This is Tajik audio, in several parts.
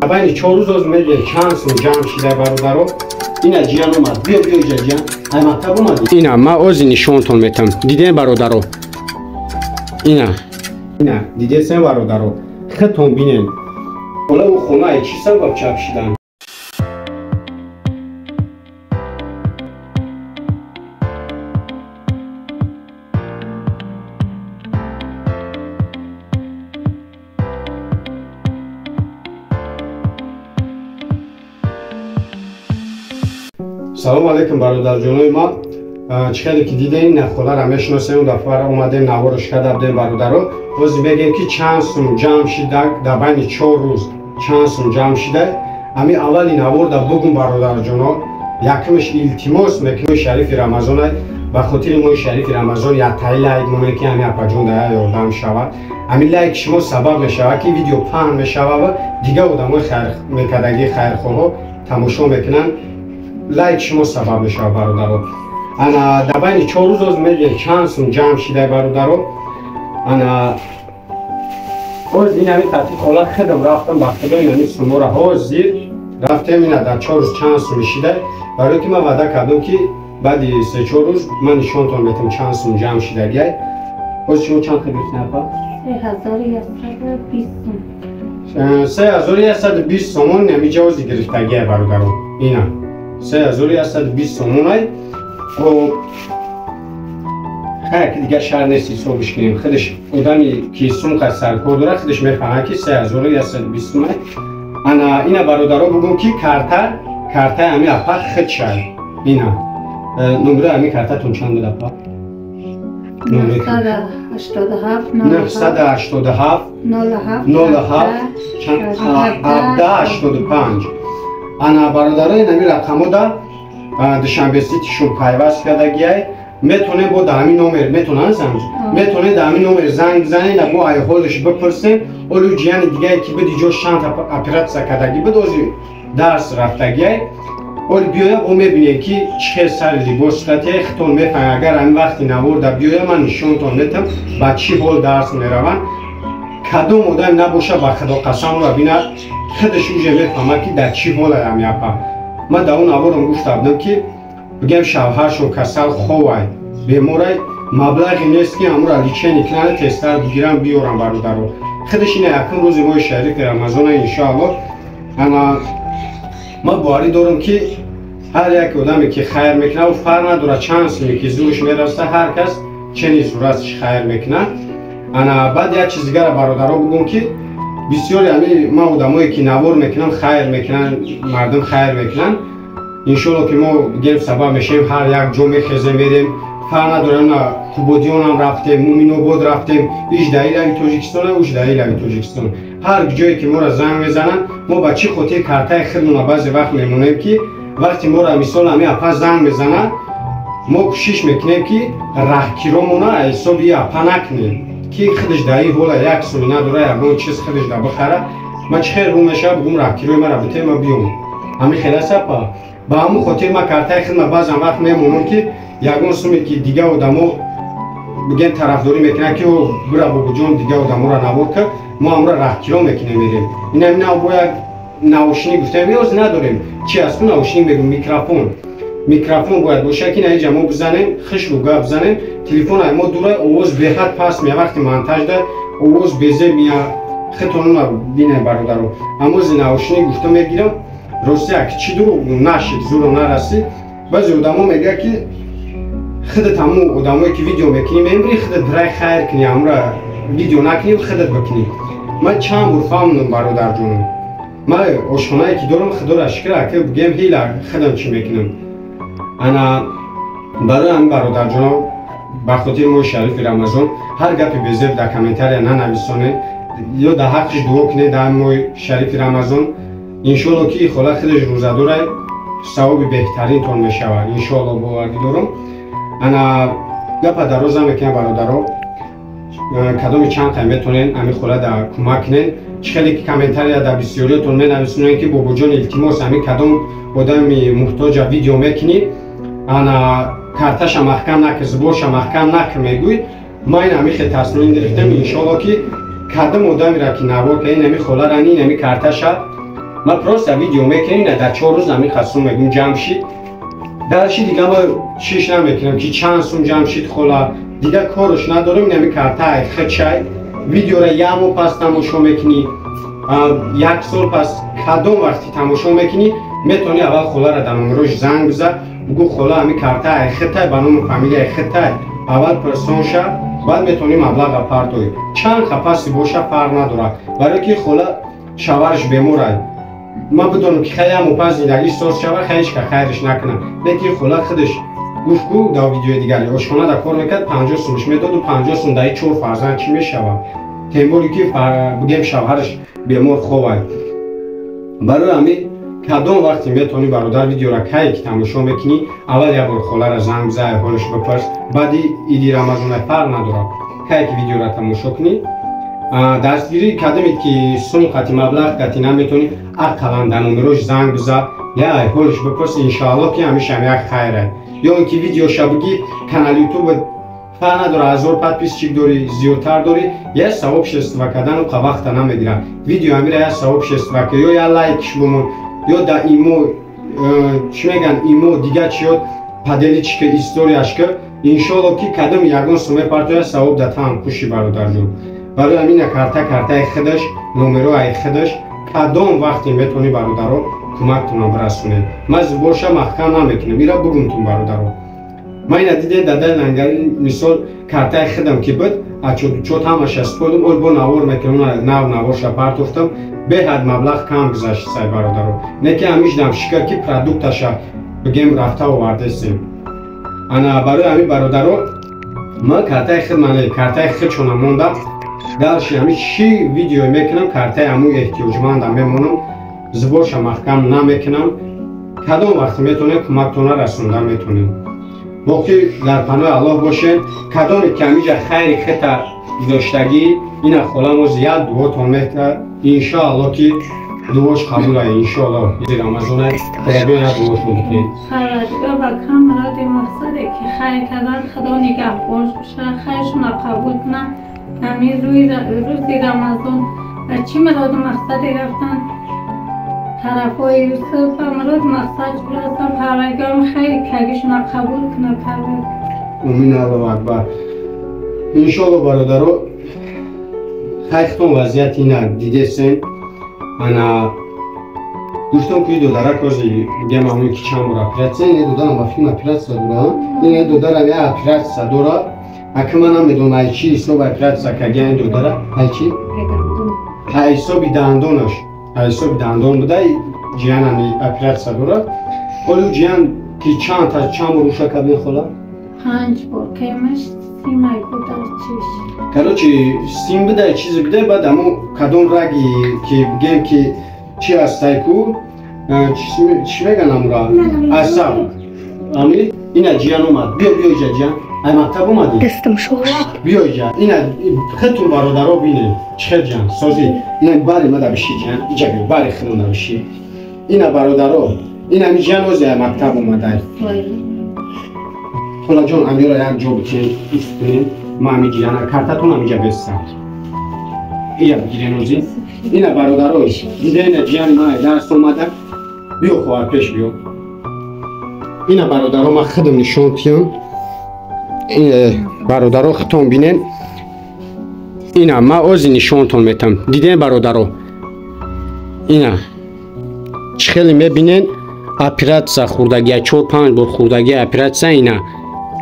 Байни 4 рӯз оз мегӯем чанд сум ҷамъ шида бародаро. Ина ҷиян омад. Биё биё иҷа ҷиян. Ай мактаб омадӣ? Ина ма ози нишонтон метам. Дидем бародаро. Ина. Ина дидесем бародаро. Худтон бинен. Ҳола ӯ хона ай чӣ сабаб чап шидан? Салом алейкум бародарҷонои ма. Чӣ хеле ки дидем, нахолара мешиносем, дафъара омадем наворш карда будем бародаро. Ҳозир мегӯем ки чанд сум ҷамъ шида дар байни 4 рӯз чанд сум ҷамъ шида. Ами аввали наворда бугум бародарҷоно, якумш илтимос мекунем шарифи Рамазонай, ба хотири моҳи шарифи Рамазон яктаи лайк монем ки ами апаҷон да ёрдам шавад. Ами лайк шумо сабаб мешавад ки видео паҳн мешавад ва дигар одамои хайр мекардагии хайрхоҳо тамошо мекунанд. Лайк шумо сабаб мешавад бародаро. Ана дар байни 4 рӯз оз мегӯем чанд сум ҷамъ шида бародаро. Ана ҳозир ин ҳамин тартиб ҳола худам рафтам ба худо ин ҳамин сумора ҳозир рафтем ина дар 4 рӯз чанд сум шида. Барои ки ман ваъда кардам ки баъди 3-4 рӯз ман нишонтон метам чанд сум ҷамъ шидагиай. Ҳозир шумо чанд хел гирифтед апа? 3120 сум. 3120 сомон ҳамин ҷо ҳозир гирифтагиай бародаро. Ина 3120 сомонай. Хоб хайр ки дигар шаҳр нест ҳисобиш кунем. Худаш одаме ки сумқа саркор дорад худаш мефаҳмад ки 3120 сомай. Ана ина бародаро бугум ки картаи ҳамин апа худ шай. Ина номерои ҳамин картатон чанд буд апа? 987 987 07 1785. Ана бародаро ин ҳамин рақамода Душанбе Ситишон пайваст кардагиай. Метонем бо дар ҳамин номер метонанд занг метонем дар ҳамин номер занг бизанем, бо айҳолаш бипурсем. Олю ҷияни дигае ки буд иҷо шант оператсия кардагӣ буд, ози дарс рафтагиай. Оли биёя бо мебинем ки чӣ хел сари либос шудатиай. Худтон мефаҳмед агар ҳамин вақти наворда биёя ман нишонтон метам ба чӣ ҳол дарс мераванд. Кадом одам набоша ба худо қасам ро бинад худаш уже мефаҳмад ки дар чӣ ҳол ай апа. Ман дар он наворам гуфта будам ки бигем шавҳаршон касал ховай беморай, маблағе нест ки ҳамура лечение кунанд, тезтар бигирам биёрам бародаро. Худаш ина якум рӯзи моҳи шарифи Рамазона иншоаллоҳ. Ана ман боварӣ дорам ки ҳар як одаме ки хайр мекунад, ӯ фарқ надорад чанд суме ки зӯрш мераса, ҳар кас чени суратш хайр мекунад. Ана баъд як чиз дигара бародаро бугум ки бисёре ҳами ман одамое ки навор мекунам хайр мекунанд, мардум хайр мекунанд. Иншоалло ки мо бигем сабаб мешавем, ҳар як ҷо мехезем мерем, фарқ надорем на Қубодиёнам рафтем, Муминобод рафтем, иш дар илави Тоҷикистон, уш дар илави Тоҷикистон. Ҳар ҷое ки моро занг мезананд, мо ба чӣ хотир картаи худмона баъзе вақт мемонем ки вақте моро мисол ҳами апа занг мезанад, мо кӯшиш мекунем ки раҳкиромона ҳисоби апа накунем ки худаш дар ин ҳола як суми надора ягон чиз худаш да бихара. Ман чӣ хел рӯ мешавад бугум раҳкирои мара битем ма биём. Ҳамин хел аст апа. Ба ҳамун хотир ман картаи худма баъзан вақт мемонам ки ягон суме ки дигар одамо бигем тарафдорӣ мекунанд ки о бура бобоҷон дигар одаморо навор кард, мо ҳамура раҳкиро мекунем мерем. Ина нав бо як наушник гуфтем ёз надорем. Чи аст наушник мегӯм? Микрофон. Микрофон бояд бошад ки наиҷа мо бизанем, хушрӯ гап бизанем. Телефон ай мо дура овоз беҳад паст меяд, вақти монтажда овоз безеб меяд. Худтон бинед бародаро. Аммо зи наушник гуфта мегирам, рости як чӣ дурӯғ нашид, зӯро нарасид. Баъзе одамо мегӯяд ки худат ҳамун одамое ки видео мекунӣ мембирӣ, худат рай хайр кунӣ, ҳамура видео накунӣ, худат бикунӣ. Ман чанд бор фаҳмидам бародарҷонам. Ман ошхонае ки дорам, худоро шукр, ака бигем ҳила худам чӣ мекунам. Ана барои ҳамин бародарҷонам ба хотири моҳи шарифи Рамазон ҳар гапи безеб дар комментария нанависонед ё дар ҳаққиш дуо кунед дар моҳи шарифи Рамазон. Иншоалло ки хола худаш рӯзадорай, савоби беҳтаринтон мешавад иншоалло, боварӣ дорам. Ана гапа дароз намекунам бародаро. Кадоми чанд қай метонен ҳамин хола да кӯмак кунед. Чӣ хеле ки комментария дар бисёриётон менависонед ки бобоҷон илтимос ҳамин кадом одами муҳтоҷа видео мекунӣ, ана карташа маҳкам накӣ, зуборша маҳкам накӣ мегӯй. Ман ин ҳамин хел тасмим гирифтам иншоалло ки кадом одамеро ки навор кунед, ин ҳамин холара, ин ҳамин карташа Ма просто видео мекунем, ина дар 4 рӯз ҳамин қасум мегӯм ҷамъ шид. Дарши дига ма чиш намекунам ки чанд сум ҷамъ шид хола. Дига корш надорем, ин ҳамин картаи хичай. Видеора як моҳ пас тамошо мекунӣ, як сол пас кадом вақти тамошо мекунӣ, метавонӣ аввал холара дар номерош занг биза, бугӯ хола ҳамин картаи хитай ба ному фамилияи хитай, аввал пурсон ша, баъд метавонӣ маблаға партоӣ. Чанд қапаси боша фарқ надорад, барое ки хола шаварш беморай. Ман бидонам ки хай як моҳ пас зиндагиш соз шава, хай ҳеч ка хайриш накунам. Лекин хола худаш гуфт ку дар видеои дигаре ошхона дар кор мекард, 50 сумш медоду 50 сум даи 4 фарзанд чӣ мешавад? Темборе ки бигем шавҳараш бемор ховай. Барои ҳамин кадом вақте метавонӣ бародар видеора кае ки тамошо мекунӣ, аввал як бор холара занг биза, ҳолаш бипурс, баъди иди Рамазона фарқ надорад. Кае ки видеора тамошо кунӣ, дастгирӣ кардамед ки сум қати маблағ қати наметавонӣ, ақаллан дар номерош занг биза, я ҳолаш бипурс, иншоаллоҳ ки ҳамешам як хайре. Ё ин ки видеоша бигӣ канали ютуб фарқ надорад, 1000 подписчик дорӣ, зиёдтар дорӣ, як сообщество кардану қа вақта намегирад. Видео ҳамира як сообщество ки ё як лайкш бимон, ё дар имо чӣ мегӯянд, имо дигар чиёт поделичка историяш ки иншоаллоҳ ки кадом ягон суме партоя савоб да таам куши бародарҷон. Барои ҳамин карта картаи худаш, номерои худаш, кадом вақте метавонӣ бародаро кӯмактонам бирасонед. Ман зуборша маҳкам намекунам, ира бугумтун бародаро. Ман ина дидем дадаи лангари мисол картаи худам ки буд, ачодучот ҳамаша сподум, ол бо навор мекунам, нав наворша партофтам, беҳад маблағ кам гузашт сай бародаро. Не ки ҳамишдам шикар ки продукташа бигем рафта овардесем. Ана барои ҳамин бародаро ман картаи худ мане картаи худшона мондам. Дарши ҳамин чӣ видео мекунам, картаи ҳамун эҳтиёҷмандам мемонам, зуборша маҳкам намекунам. Кадом вақт метавонем кӯмактона расонда метавонем. Боқӣ дар паноҳи Аллоҳ бошед. Кадоме ки ҳамиҷа хайри хита доштагӣ, ина холамо зиёд дуотон мекард. Иншоаллоҳ ки дуош қабул ай, иншоаллоҳ. Иди Рамазона як дуошон бикунед. Парвардигор ба кам муроди мақсаде ки хайр кардан, Худо нигаҳбонш бошад, хайршонро қабул кунад. Ҳамин рӯзи Рамазон ба чӣ муроду мақсаде рафтан тарафҳои Юсуф ба муроду мақсад рафтан, Парвардигорам хайри кагишонро қабул кунад. Амин, Аллоҳу акбар. Иншоаллоҳ бародаро, хайртон вазъияти ина дидесен. Ана гуфтам ки додарак ози бигем ҳамон ки чанд бор оператсия, ин додарам ба филм оператсия дора, ин додарам як оператсия дора. Ака ман намедонам ай чӣ ҳисоб оператсия кардия ин додара, ай чӣ? Ай ҳисоби дандонаш, ай ҳисоби дандон буда, ҷиянам оператсия дора. Ҳоло ҷиян ки чанд та чанд бор уша кардин хола? 5 бор кемаш симай буда чиш. Короче, сим буда, чизе буда, баъд ҳамо кадом раги ки бигем ки чи ҳастай ку, чӣ мегӯянд амура? Асаб. Ами ина ҷиян омад. Биё, биё иҷа ҷиян. Ай мактаб омадӣ? Дастам шошт. Биё иҷа. Ина худтон бародаро бинед. Чӣ хел ҷиян? Созӣ. Ина бари мада биши ҷиян. Иҷа биё, бари худона биши. Ина бародаро, ина ами ҷиян ози ай мактаб омадай. Холаҷон, амиро як ҷо бикунем, ист кунем. Ма ами ҷияна картатон амиҷа бестам. Ия бигирен ози. Ина бародаро, дида ина ҷияни ман ай дарс омада. Биё хоҳар, пеш биё. Ина бародаро, ман худам нишон тиям. Бародаро худтон бинен. Ина ман ози нишонтон метам. Диден бародаро? Ина чӣ хеле мебинен, оператсия хӯрдагия, 4-5 бор хӯрдагия оператсия. Ина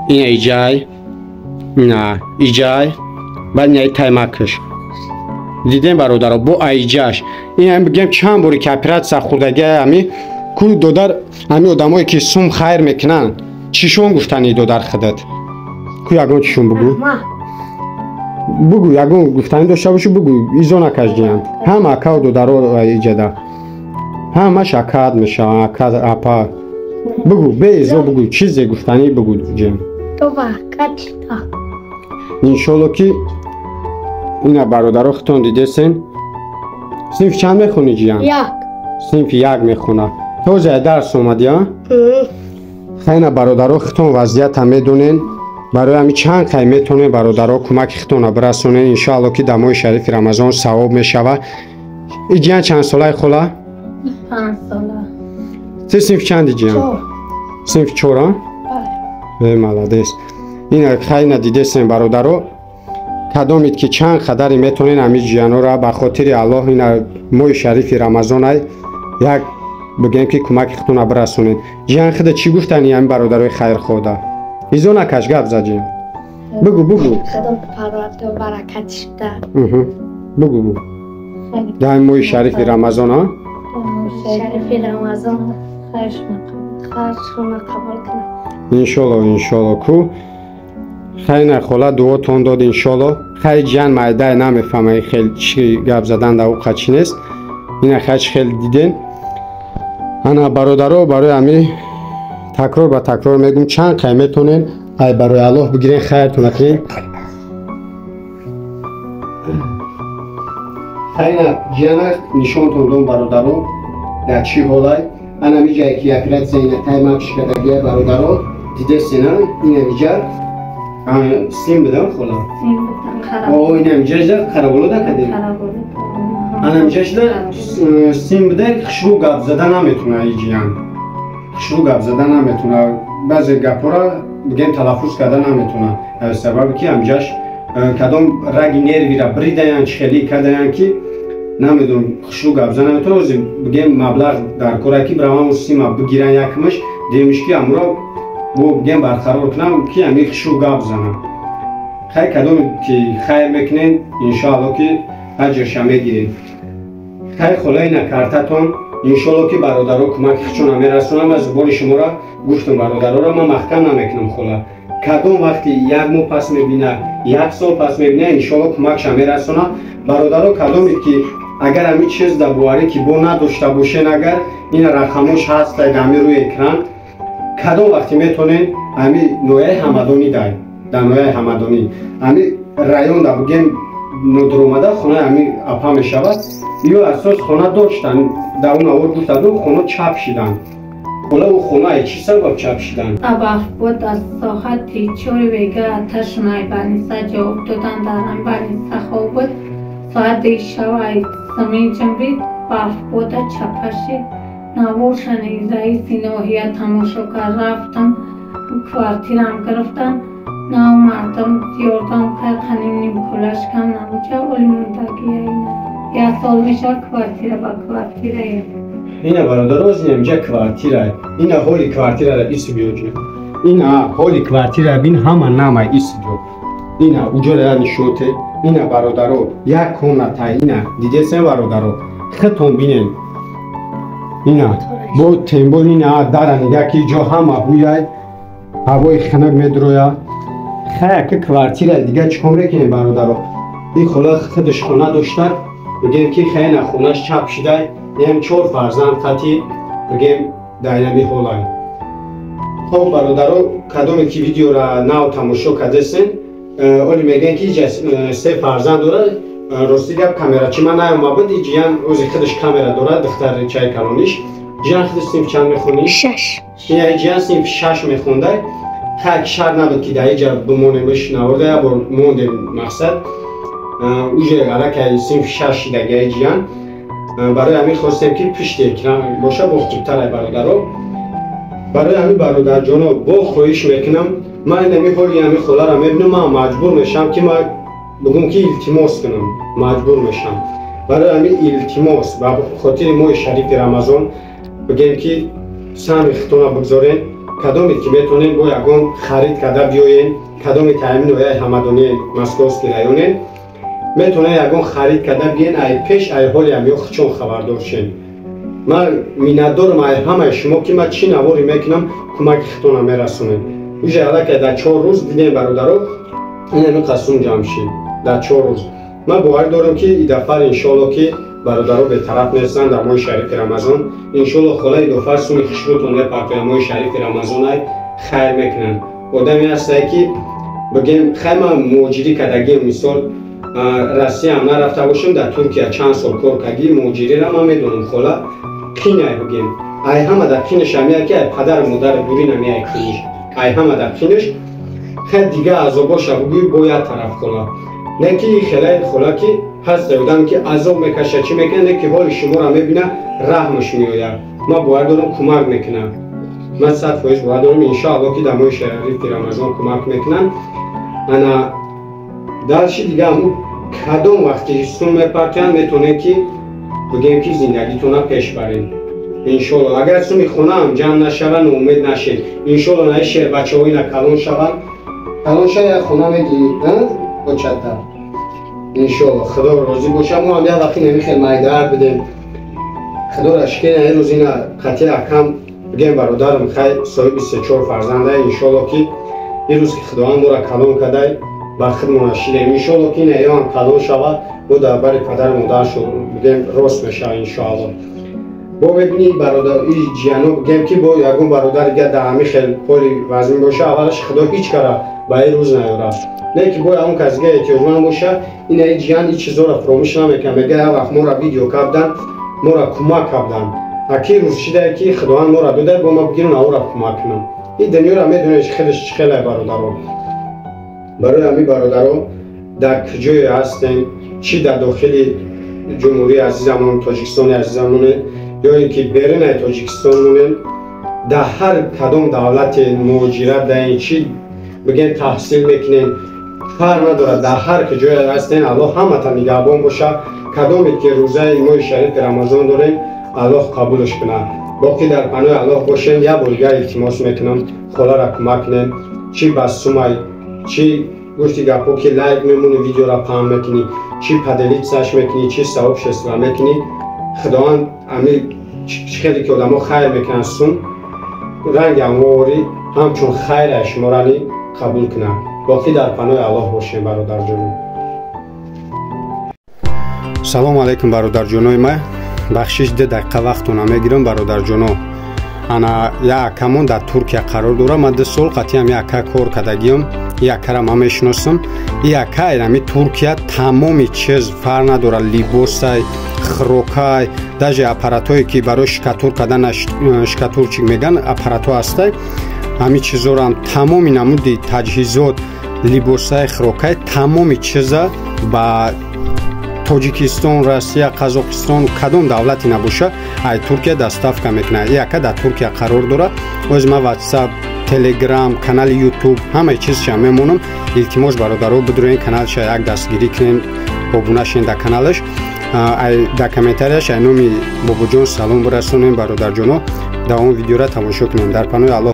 ина иҷай, ина иҷай, баъд ина таймакаш. Дидем бародаро, бо аиҷаш. Ина бигем чанд боре ки оператсия хӯрдагия. Ами ку додар, ами одамое ки сум хайр мекунанд, чишон гуфтани додар худат? Ку ягон чишон бугӯ? Бугӯ, ягон гуфтанӣ дошта бошӣ бугӯ, изо накаш ҷиян. Ҳама акау додаро иҷада. Ҳамаш акад мешаванд, акад, апа. Бугӯ, беизо бугӯ, чизе гуфтанӣ бугӯ ҷиян. Иншоалло ки ина бародаро худтон дидесен. Синф чанд мехонӣ ҷиян? Як. Синфи як мехона. Тоза дарс омадӣ, а? Хайна бародаро худтон вазъията медонен. Барои ҳамин чанд қай метавонем бародаро кӯмаки худтонро бирасонем. Иншоалло ки дар моҳи шарифи Рамазон савоб мешавад. И ҷиян чанд солаи хола? 5 сола. Ти синф чанди ҷиям? Синф 4, а? Бале. Молодец. Ина хайна дидесен бародаро. Кадомид ки чанд қадаре метонен ҳамин ҷиянора ба хотири Аллоҳ ина моҳи шарифи Рамазонай як бигем ки кӯмаки худтона бирасонед. Ҷиян худа чӣ гуфтани ҳамин бародарои хайрхоҳда? Изо накаш гап за ҷиян. Бугу бугу. Худо парвардигор баракат шуда. Бугу бугу. Дар моҳи шарифи Рамазон, а? Шарифи Рамазон хайршуна қабул кунад. Иншолло, иншолло ку. Хайна хола дуотон дод иншолло. Хай ҷиян майдай намефаҳмай хел чӣ гап задан дар ӯ қачи нест. Ина хай чӣ хел диден. Ана бародаро барои ҳами такрор ба такрор мегӯм чанд қай метонен ай барои Аллоҳ бигирен хайртона кунен. Хайна ҷияна нишонтон дом бародаро дар чӣ ҳолай. Ана миҷае ки оператсия ина таймак шикадагия бародаро дидесена ина миҷа сим бидам хола. О ина миҷа қараболода кадем. Ана миҷашда сим бида хушрӯ гап зада наметуна иҷиян. Хушрӯ гап зада наметуна. Баъзе гапҳоро бигем талаффуз карда наметуна. Сабаби ки ҳамҷаш кадом раги нервира бридаян чӣ хелӣ кардаян ки намедонам хушрӯ гап зада наметуна. Ози бигем маблағ дар кора ки биравам сима бигиран якмаш демиш ки амро бо бигем барқарор кунам ки ҳами хушрӯ гап занам. Хай кадом ки хайр мекунен иншоалло ки аҷрша мегирем. Хай холаи накартатон иншоалло ки бародаро кӯмаки худшона мерасонам. Аз бори шуморо гуфтам бародароро ман маҳкам намекунам хола. Кадом вақти як моҳ пас мебина, як сол пас мебина, иншоалло кӯмакша мерасонам. Бародаро кадоме ки агар ҳамин чиз дар боварӣ ки бо надошта бошен, агар ин рақамош ҳаст дар ҳамин рӯи экран, кадом вақте метонен ҳамин ноҳияи Ҳамадонӣ дай, дар ноҳияи Ҳамадонӣ ҳамин район да бигем нодуромада хонаи ҳамин апа мешавад. Ё асос хона доштан, дар он авор гуфтаду хона чап шидан. Хола ӯ хонаи чӣ сабаб чап шидан? Абафбод аз соати 4 вега аташунай баниса ҷавоб додан дар ҳам баниса хоб буд. Соати шавай замин ҷанбид, барфбода чапа шид. Наворшани раиси ноҳия тамошо кард, рафтам квартирам гирифтам. Нав мардам ёрдам кард, қаним нимкулаш кам намуча оли мондагия ина. Як сол мешавад квартира ба квартирае. Ина бародаро озин инҷа квартира. Ина ҳоли квартирара ису биёҷа. Ина ҳоли квартира бин ҳама намай ису ҷо. Ина уҷора я нишоте. Ина бародаро як комната ина дидесен бародаро. Худтон бинен. Ина бо тембол ина дара нига ки ҷо ҳама ҳуяй ҳавои хунук медроя. Хай ки квартира дига чӣ кор мекунем бародаро? Ин хола худаш хона дошта, бигем ки хай на хонаш чап шидай, ям 4 фарзанд қати бигем дар ҳами ҳолай. Хоб бародаро, кадоме ки видеора нав тамошо кардесен, оли мегӯянд ки 3 фарзанд дорад. Рости гап камерачи ман наёма буд, ҷиян ози худаш камера дорад, духтари чай калониш. Ҷиян худаш синф чанд мехонӣ? 6. Ина ҷиян синф 6 мехондай. Хай шар набуд ки дар иҷа бимонемш наворда, як бор мондем мақсад. Уже аллакай синф 6 шидагиаи ҷиян. Барои ҳамин хостем ки пишти экран боша, бо хубтар бародаро. Барои ҳамин бародарҷоно бо хоҳиш мекунам, ман ин ҳоли ҳамин холаро мебинам, ман маҷбур мешавам ки ман бигӯм ки илтимос кунам, маҷбур мешавам. Барои ҳамин илтимос ба хотири моҳи шарифи Рамазон бигем ки саҳми худтона бигзорен, кадоме ки метонен бо ягон харид карда биёен, кадоме ки ҳамин ноҳияи Ҳамадонии Московский районен, метонен ягон харид карда биен, ай пеш ай ҳоли ҳамиё худшон хабардор шен. Ман миннатдорам ай ҳамаи шумо ки ман чӣ наворе мекунам кӯмаки худтона мерасонем. Уже аллакай дар 4 рӯз дидем бародаро, ин ҳамин қасум ҷамъ шид дар 4 рӯз. Ман боварӣ дорам ки идафар иншоалло ки бародаро бетараф нестанд дар моҳи шарифи Рамазон. Иншоалло холаи Идофар суми хушрӯтон мепартояд моҳи шарифи Рамазон ай хайр мекунанд. Одаме ҳастае ки бигем хай ман муҳоҷирӣ кардагием, мисол Россияам нарафта бошам, дар Туркия чанд сол кор кардӣ, муҳоҷириро ман медонам хола қинай бигем. Ай ҳама дар қинаш ҳамия ки ай падару модари дурӣ намеай қиниш. Ай ҳама дар қинаш хай дига азобоша бугӯй бо як тараф хола. Не ки хелаи хола ки Ҳаст одам ки азоб мекаша, чӣ мекунад, ки ҳоли шуморо мебина, раҳмаш меояд. Ман бовар дорам, кӯмак мекунам. Ман 100% бовар дорам, иншоалло, ки дар моҳи шарифи Рамазон кӯмак мекунанд. Ана дарши дига ҳамун кадом вақти сум мепартоянд, метавонед ки бигем ки зиндагитона пеш баред. Иншоалло, агар суми хонаам ҷамъ нашавад, ноумед нашед. Иншоалло, наи шербачаҳо ина калон шаванд, калон шава, як хона мегирӣ бочата. Иншоалло, Худо розӣ боша. Мо ҳам як вақти намихел майдаар будем. Худоро шукр, ин рӯз ина қатъи акам бигем, бародарам хай соҳиби се-чор фарзанда. Иншоалло, ки ин рӯз ки Худованд моро калон кардай, ба худмон шидем. Иншоалло, ки ин аёам калон шавад, бо дар бари падару модаршо бигем рост мешавад, иншоалло. Бо мебинӣ, бародар, и ҷияно бигем ки бо ягон бародари дига дар ҳамин хел ҳоли вазмин боша, аввалаш Худо ҳеҷ кара ба ин рӯз наёрад. Не ки бояд он кас дига эҳтиёҷманд боша, ина и ҷиян ин чизоро фуромӯш намекунад. Мега, як вақт моро видео кардан, моро кӯмак кардан. А ки рӯз шидае ки Худованд моро додае, бо ма бигирам, авро кӯмак кунам. Ин дунёро медонед, хелеш чӣ хеле, бародаро. Барои ҳамин, бародаро, дар куҷое ҳастем, чӣ дар дохили ҷумҳурии азизамон, Тоҷикистони азизамоне, ё ин ки берунаи Тоҷикистон монем, дар ҳар кадом давлате муҳоҷират даем, чӣ бигем таҳсил мекунем, фарқ надорад, дар ҳар куҷое ҳастем, Аллоҳ ҳамата нигаҳбон боша. Кадоме ки рӯзаи моҳи шарифи Рамазон дорем, Аллоҳ қабулш кунад. Боқӣ дар паноҳи Аллоҳ бошем. Як бор дигар илтимос мекунам, холара кӯмак кунем, чӣ ба сумай, чӣ гуфти гапҳо ки лайк мемонӣ, видеора паҳн мекунӣ, чӣ поделиться ш мекунӣ, чӣ сообщество мекунӣ. Худованд ами хеле ки одамо хайр мекунанд, сум ранги амворӣ ҳамчун хайра шуморани қабул кунанд. Боқӣ дар паноҳи Аллоҳ бошем, бародарҷоно. Салому алайкум, бародарҷонои ман. Бахшиш, 2 дақиқа вақтона мегирам, бародарҷоно. Ана як акамон дар Туркия қарор дорам. Ман 2 сол қатъиам як ака кор кардагиам. И акара ман мешиносам. И ака инами Туркия тамоми чиз, фарқ надорад, либосай, хӯрокай, даже аппаратҳое ки барои штукатур кардан, штукатурчик меган, аппаратҳо ҳастай, ҳамин чизорам, тамоми намуди таҷҳизот, либосай, хӯрокай, тамоми чиза ба Тоҷикистон, Россия, Қазоқистон, кадом давлате набоша, ай Туркия доставка мекунад. И ака дар Туркия қарор дорад. Оз ман Ватсап, Телеграм, канали Ютуб, ҳамаи чизша мемонам. Илтимос, бародаро, бидуроен каналша як дастгирӣ кунем, обуна шен дар каналаш. Дар комментарияш ай номи Бобоҷон салом бирасонем, бародарҷоно. Дар он видеора тамошо кунем. Дар паноҳи Аллоҳ.